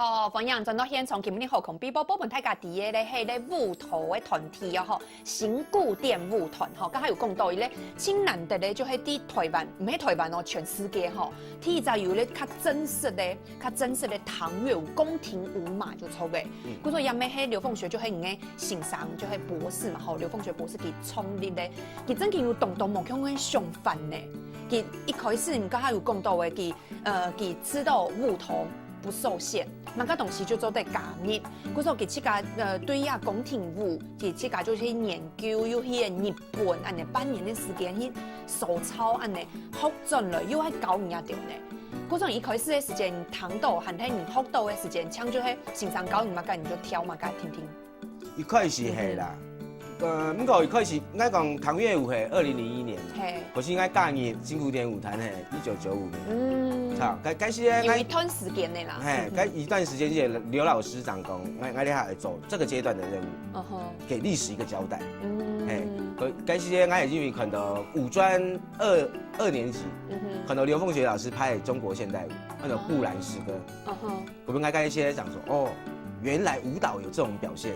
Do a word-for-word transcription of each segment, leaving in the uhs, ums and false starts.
哦，歡迎轉到現場，今日好康必報報分大家知个咧，係咧舞蹈个團體哦吼，新古典舞團吼，剛才有講到一个，盡難得咧，就係在台灣，毋係台灣哦，全世界吼，第一隻有咧較正式个、較正式个唐樂舞、宮廷舞嘛，就著个。故所也乜係劉鳳學，就係你个先生，就係博士嘛吼，劉鳳學博士佢創立个，佢真經有當多無共个想法呢。佢一開始你剛才有講到个，佢呃，佢知道舞蹈不受限，麼个東西就做得加入。故所佢自家呃對這宮廷舞，佢自家就去研究，又去日本恁呢半年个時間去燒烙恁呢學轉來，又愛教人家跳呢。故所一開始个時間，聽到還係你學到个時間，像就係先生教你麼个你就跳麼个聽聽。 一開始係啦，呃，毋過一開始，𠊎講唐樂舞係二零零一年，嘿，可是𠊎加入新古典舞團係一九九五年。嗯，好，該該時咧，有一段時間个啦，嘿，該一段時間，這个劉老師講講，𠊎𠊎這下來做這個階段的任務，嗯哼，給歷史一個交代。嗯，嘿，該該時咧，𠊎也因為看到五專二二年級，嗯哼，看到劉鳳學老師拍中國現代舞，那種布蘭詩歌，嗯哼，我們剛開始在想說，哦，原來舞蹈有這種表現。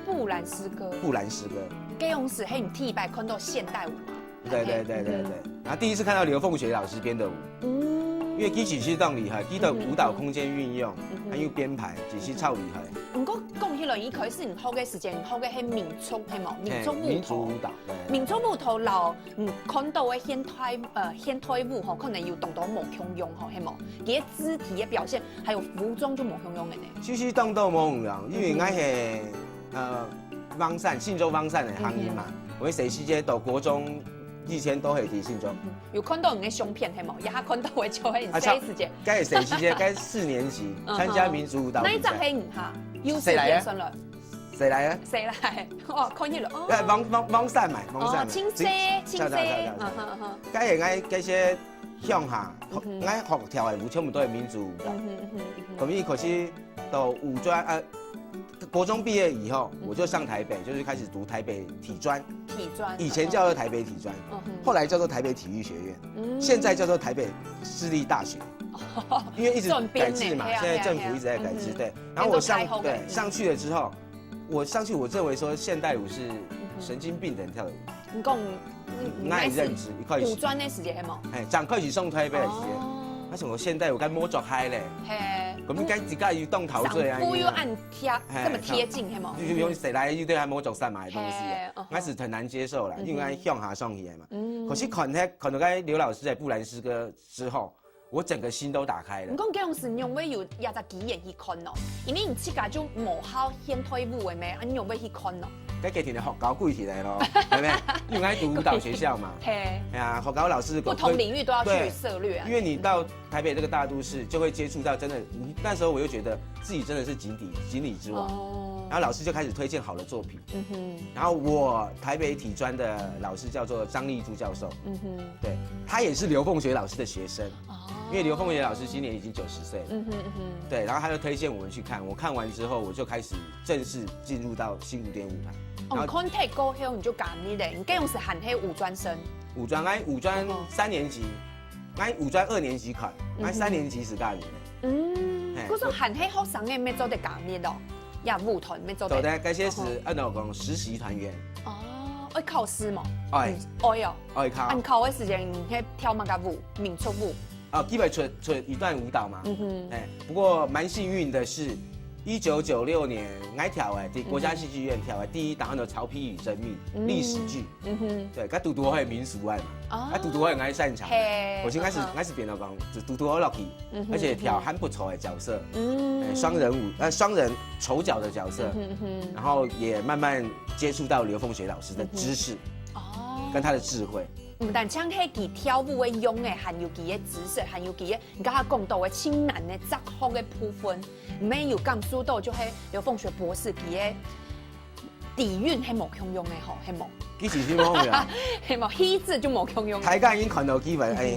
布蘭詩歌，布蘭詩歌。該用時係你第一擺看到現代舞嘛？對對對對對。然後第一次看到劉鳳學老師編的舞，嗯，因為佢其實當厲害，佢的舞蹈空間運用，還有編排，其實超厲害。毋過講起來，一開始你學个時間，你學个係民族，係無？民族舞蹈。嘿民族舞蹈，對。民族舞蹈摎你看到个現代呃現代舞吼，可能有當多無共樣吼，係無？佢个肢體个表現，還有服裝就無共樣个呢。其實當多無共樣，因為𠊎係呃岡山，信州岡山个鄉音嘛，我細時節到國中以前都係在信州。有看到你个相片係無？也看到个就係你細時節。該細時節，該四年級參加民族舞蹈比賽。那一隻係你哈？有誰來啊算了。誰來啊？誰來？哇，看起來哦。哎，岡岡岡山嘛，岡山嘛。哦，清溪，清溪，對對對對嗯哼嗯哼。該係𠊎該時鄉下，𠊎學跳个舞全部都係民族舞蹈。嗯哼嗯哼嗯哼。可是可是到五專呃，國中畢業以後，我就上台北，就是開始讀台北體專，體專。以前叫做台北體專，嗯哼後來叫做台北體育學院，嗯現在叫做台北市立大學，因為一直轉變呢改制嘛嘿，啊現在政府一直在改制，嘿啊嘿啊對。然後我上變做台後改制對上去了之後，我上去我認為說現代舞是神經病的人跳的舞，你講，那也認知，一開始五專个時節係無？哎，正開始上台北的時間，哦那什麼現代舞該摸著嗨咧，嘿，我們該自家又動陶醉啊，上步又恁貼，嘿這麼貼近係無？就用誰來又對他摸著衫嘛的東西啊嘿嗯哼，那是很難接受啦，因為鄉下上去的嘛。嗯可是看那看到該劉老師的布蘭詩歌之後，我整個心都打開了。你講該種時，你有無有這隻機緣去看咯？因為你自家就無好現代舞个咩，啊，你有無去看咯？該給你的學校貴起來咯，對不對？因為我讀舞蹈學校嘛，嘿，哎呀，學校老師不同領域都要去對涉獵啊。因為你到台北這個大都市，就會接觸到真的，你那時候我就覺得自己真的是井底井底之蛙。哦，然後老師就開始推薦好的作品，嗯哼，然後我台北體專的老師叫做張立柱教授，嗯哼，對，他也是劉鳳學老師的學生，哦，因為劉鳳學老師今年已經九十歲了，嗯哼嗯哼，對，然後他就推薦我們去看，我看完之後我就開始正式進入到新古典舞團。哦，contact過後你就加入咧，你該種時還係五專生，五專，哎，五專哦三年級，哎，五專二年級考，哎，嗯哼三年級時加入的。嗯嘿，故所還係學生个，乜做得加入咯，呀，舞團乜做得。做得該些是按照講實習團員，哦，愛考試無？哎，愛哦，愛考恁考个時間，你係跳麼个舞？民族舞。啊，基本出出一段舞蹈嘛。嗯哼，哎，不過蠻幸運的是，一九九六年，𠊎跳个，在國家戲劇院跳个第一檔安到《曹丕與甄宓》歷史劇，嗯哼，對，該堵堵係民俗愛嘛，哦該堵堵係𠊎擅長。嘿我應該是嗯哼該是變到講，就堵堵好落去，嗯哼而且跳還不錯的角色，嗯哎，雙人舞，呃，雙人丑角的角色，嗯哼然後也慢慢接觸到劉鳳學老師的知識哦，跟他的智慧。毋單淨係佢跳舞个樣个，還有佢个知識，還有佢个，你剛剛講到个盡難个哲學个部分，乜有感受到就係劉鳳學博士佢个底蘊係無共樣个吼，係無？其實是無呀，係無？氣質就無共樣。大家已經看到基本哎，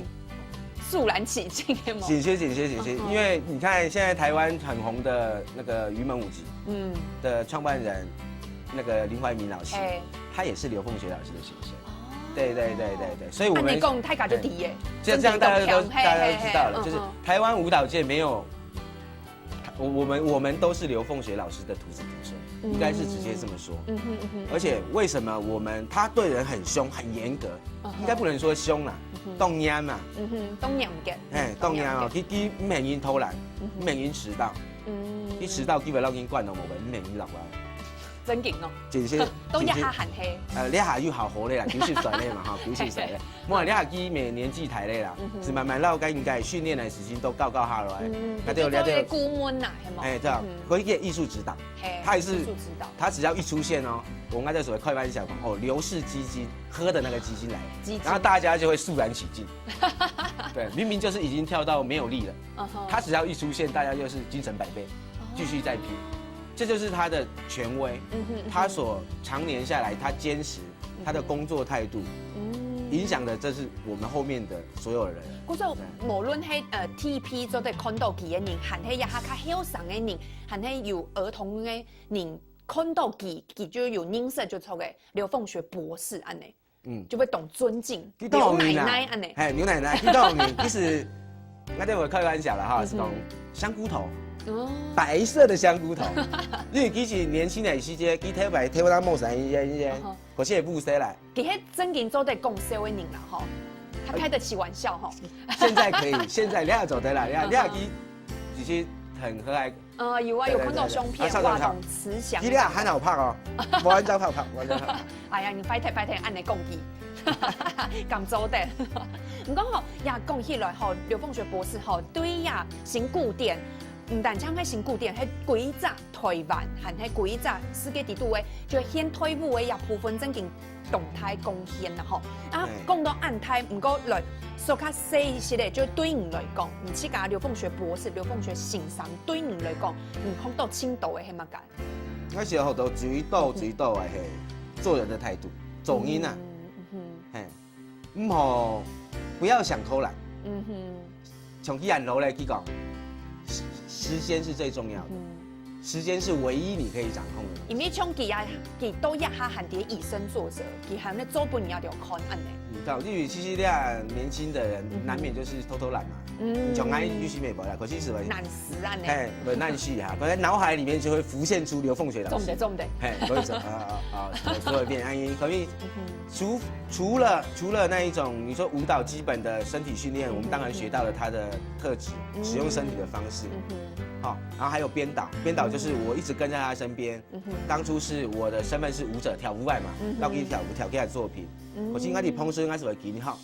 肅然起敬，係無？緊些緊些緊些，嗯哼因為你看現在台灣很紅的那個雲門舞集嗯，的創辦人那個林懷民老師，哎，他也是劉鳳學老師的學生。對對對對對，所以我們按你講，大家就知耶，這樣這樣大家都真的懂大家都知道了，嘿嘿嘿就是台灣舞蹈界沒有我我们我们都是刘凤学老师的徒子徒孙，应该是直接这么说。嗯哼嗯哼，而且为什么我们他对人很凶、很严格，应该不能说凶啦，当严嘛，嗯哼，当严格，哎，当严哦，佢佢毋肯人偷懒，毋肯人迟到，嗯，佢迟到基本上已经惯了我们，毋肯人落班，真紧哦，真是都一下喊黑，呃，你下又好好咧啦，九十岁咧嘛哈，九十岁咧。 無，你下佢每年纪大咧啦，是慢慢老，該应该训练的时间都到到下来，嗯，那就了解。就做一个顾问呐，系吗？哎，对啊，嗯，可以给艺术指导，嘿，他也是，艺术指导，他只要一出现哦，我刚才所谓开玩笑讲，哦，刘氏基金喝的那个基金来了，基金，然后大家就会肃然起敬。对，明明就是已经跳到没有力了，嗯哼，他只要一出现，大家就是精神百倍，继续再拼，这就是他的权威，嗯哼，他所常年下来他坚持 他的工作态度，嗯，影响的这是我们后面的所有人。故所，对，无论系呃 T P 做得看到佢个人，还系一下较后生个人，还系有儿童个人看到佢，佢就有认识就错个刘凤学博士安呢，嗯，就会懂尊敬，佢當然啦，牛奶奶安呢，嘿，牛奶奶，佢當然，其实，那对我开玩笑了哈，是讲香菇头，哦，白色的香菇头，因为其实年轻的时节，佢头发头发冇生一些一些。 可是也不谁来。佢係正经做得讲笑个人啦吼，他开得起玩笑吼。现在可以，现在你也做得啦，你也你也去，其实很和蔼。呃，有啊，有看到相片，对对对，哇，懂慈祥。你也很好拍哦，我按照拍拍，我按照拍。哎呀，你拜托拜托，按呢讲佢，敢做得。毋过吼，也讲起来吼，刘凤学博士吼，对呀，新古典，毋单淨係新古典，係规则 台湾，还係规则世界地图个，就现代舞个一部分正经动态贡献啦吼。啊，讲到恁大，毋过来说较细一些个，就对你来讲，你自家刘凤学博士、刘凤学先生，对你来讲，你学到深度个系么个？我是学到最多最多个系做人的态度，做人啊，嗯嗯嘿，毋好不要想偷懒。嗯哼。 像佢恁老咧，佢讲，时时间是最重要的，嗯，时间是唯一你可以掌控的。因为像佢啊，佢到一下还在以身作则，佢还在做分人家看安呢。你知道，因为其实这样年轻的人难免就是偷偷懒嘛。嗯，从来就是没有啦，可是什么？难死啊呢。哎，不难死哈，可能脑海里面就会浮现出刘凤学老师。重点重点。嘿，所以说啊啊啊，说一遍，哎，可以除除了除了那一种你说舞蹈基本的身体训练，我们当然学到了他的特质，使用身体的方式。好，然后还有编导，编导就是我一直跟在他身边。当初是我的身份是舞者跳舞爱嘛，要给跳舞跳给他的作品。我是应该你碰触应该是会给你好。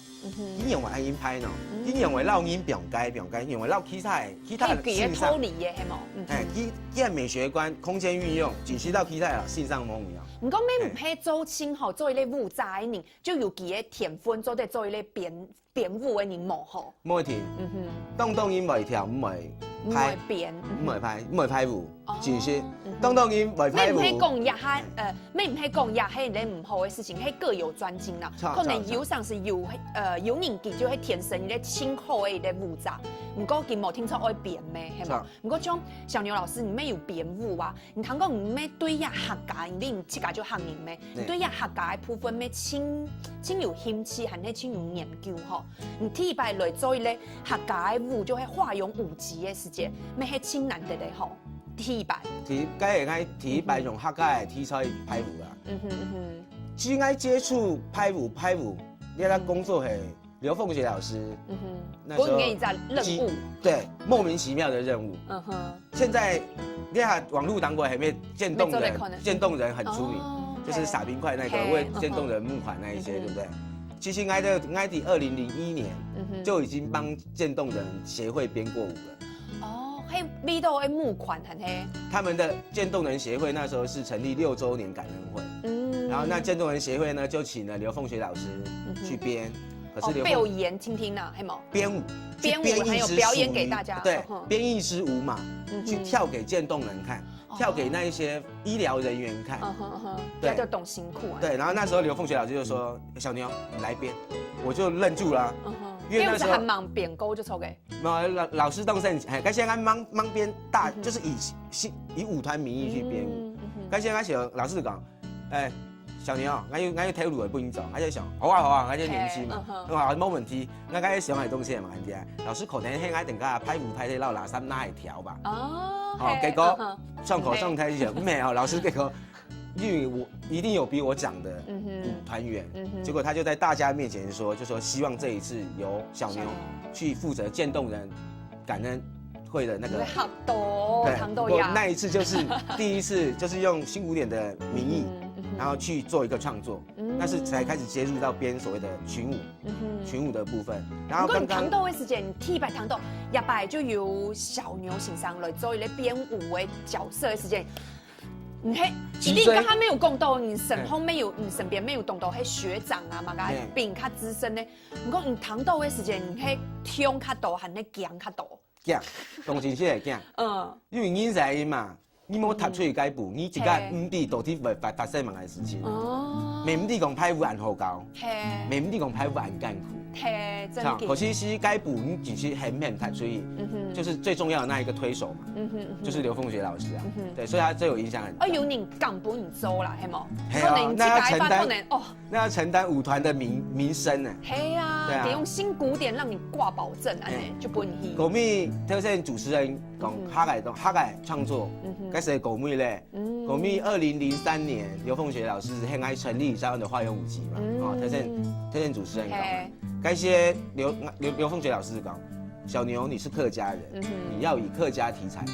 你认为爱音拍呢？你认为老人表该表该，你认为老其他其他的可以脱离的，系无？哎，其他美学观、空间运用，仅是到其他的欣赏风格。毋过，每每周青吼，做一个舞者个人， 就有佢个天分，做得做一个编编舞个人无吼。无问题。嗯哼。当当音袂跳，唔会拍，唔会编，唔会拍，唔会拍舞，哦，真是。当当音袂拍舞。乜毋係讲一下，呃，乜毋係讲一下你毋好个事情，係各有专精啦。可能有常是有，呃，有人佢就係天生一个清口个一个舞者，毋过佢无听说爱编咩，系嘛？毋过像小牛老师，你乜有编舞啊？ 你通讲你乜对一客家，因为你自家就客人咩，你对一客家个部分乜真真有兴趣，还係真有研究吼。你第一擺來做一个客家个舞，就係花容舞集个時節，乜係真難得个吼。第一擺。第該个第一擺用客家个題材拍舞啦。嗯哼嗯哼。其实愛接觸拍舞拍舞，你愛工作係 刘凤学老师，嗯哼，那时候不过你给你在任务，对，莫名其妙的任务。嗯哼，现在你看网络当中还没渐冻人，渐冻人很出名，哦，就是撒冰块那个，为渐冻人募款那一些，对不对？其实我的我的二零零一年就已经帮渐冻人协会编过舞了。哦，嘿，味道会募款很黑。他们的渐冻人协会那时候是成立六周年感恩会，嗯，然后那渐冻人协会呢就请了刘凤学老师去编。 可是刘凤，哦，表演听听呐，系吗？编舞，编舞还有表演给大家，对，编一支舞嘛，去跳给渐冻人看，跳给那一些医疗人员看，嗯哼嗯哼，对，要懂辛苦啊。对，然后那时候刘凤学老师就说：“小牛，你来编。”我就愣住了，嗯哼，因为那时候还蛮编过就错给，没有老老师当时，哎，但现在忙忙编大，就是以以舞团名义去编舞，但现在老师讲，哎，小牛，𠊎有，𠊎有頭路个分你做。」𠊎就想，好啊，好啊，𠊎就年輕嘛，嗯哼。好啊，無問題。𠊎開始想个東西嘛，恁樣。老師可能係𠊎等下排舞排到垃圾拿來挑吧。哦，哦，嘿，結果，嗯哼。上課上台就，嗯，嘿。沒有，老師結果，因為我一定有比我長的，嗯哼。舞團員，嗯哼。結果他就在大家面前說，就說希望這一次由小牛小牛。去負責漸凍人感恩會的那個。你會嚇到，對，嚇到呀。我那一次就是第一次，就是用新古典的名義，嗯哼，嗯哼。然後去做一個創作，嗯。那是才開始接觸到編所謂的群舞，嗯哼。群舞的部分。然後剛剛，毋過你聽到个時間，你第一擺聽到，這擺就由小牛先生來做一個編舞个角色个時間，你係，其實一定剛剛沒有講到，你身後沒有，你身邊沒有當多係學長啊嘛，嘿。比你較資深个。毋過你聽到个時間，你係暢較多，還係驚較多？驚，當然係會驚。嗯。因為你在嘛，你無踏出去該步，你自家毋知到底會發，發生麼个事情。哦。也毋知講排舞恁好搞，嘿。也毋知講排舞恁艱苦。嘿，真的。像，可是是該步，你其實很，很踏出去，嗯哼。就是最重要的那一個推手嘛，嗯哼，嗯哼。就是劉鳳學老師啊。嗯哼。對，所以他對我影響很大。哦，有人敢分你做啦，係無？嘿啊，可能你自家一般可能，那要承擔，哦。那要承擔舞團的名，名聲呢。嘿啊，對啊。得用新古典讓你掛保證，恁呢，嘿。就分你去。後面頭先主持人講，嗯哼。客家，客家創作，嗯哼。該係後面咧，嗯。後面二零零三年，劉鳳學老師係愛成立這樣的花園舞集嘛，嗯。哦，頭先，頭先主持人講嘛，嘿。該時劉，劉，劉鳳學老師講，小牛，你是客家人，嗯哼。你要以客家題材，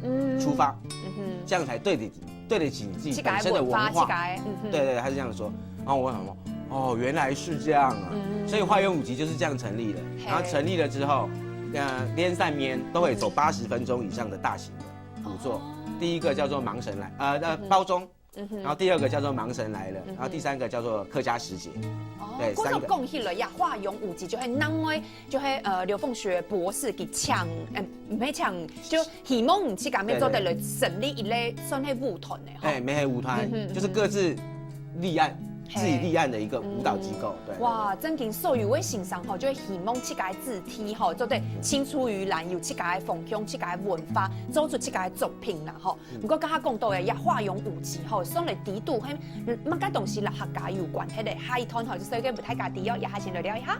嗯。出發，嗯哼。這樣才對得起，對得起你自己本身的文化。自家的文化，自家的，嗯哼。對，對，他是這樣說。然後我想說，哦，原來是這樣啊。嗯。所以花園舞集就是這樣成立的。嘿。然後成立了之後，呃，連三年都會走八十分鐘以上的大型的舞作。哦。第一個叫做《盲神來》，呃，呃，嗯哼。包中。嗯哼。然後第二個叫做《盲神來了》，嗯哼。然後第三個叫做《客家時節》。哦，對，三個。故所講起來呀，花園舞集就係另外，就係，呃，劉鳳學博士佢請，呃，毋係請，就希望你自家做得來成立一個算係舞團个吼。哎，也係舞團，嗯哼，就是各自立案，嗯哼。自己立案的一個舞蹈機構，嗯。對。哇，正經所有个先生吼，就會希望自家个子弟吼，做得青出於藍，有自家个方向、自家个文化，做出自家个作品啦吼。 嗯。毋過剛剛講到个，這花園舞集吼，算來底肚，係，嗯，麼个東西摎客家有關係个？下一段吼，就所以跟大家知哦，這下先來尞一下。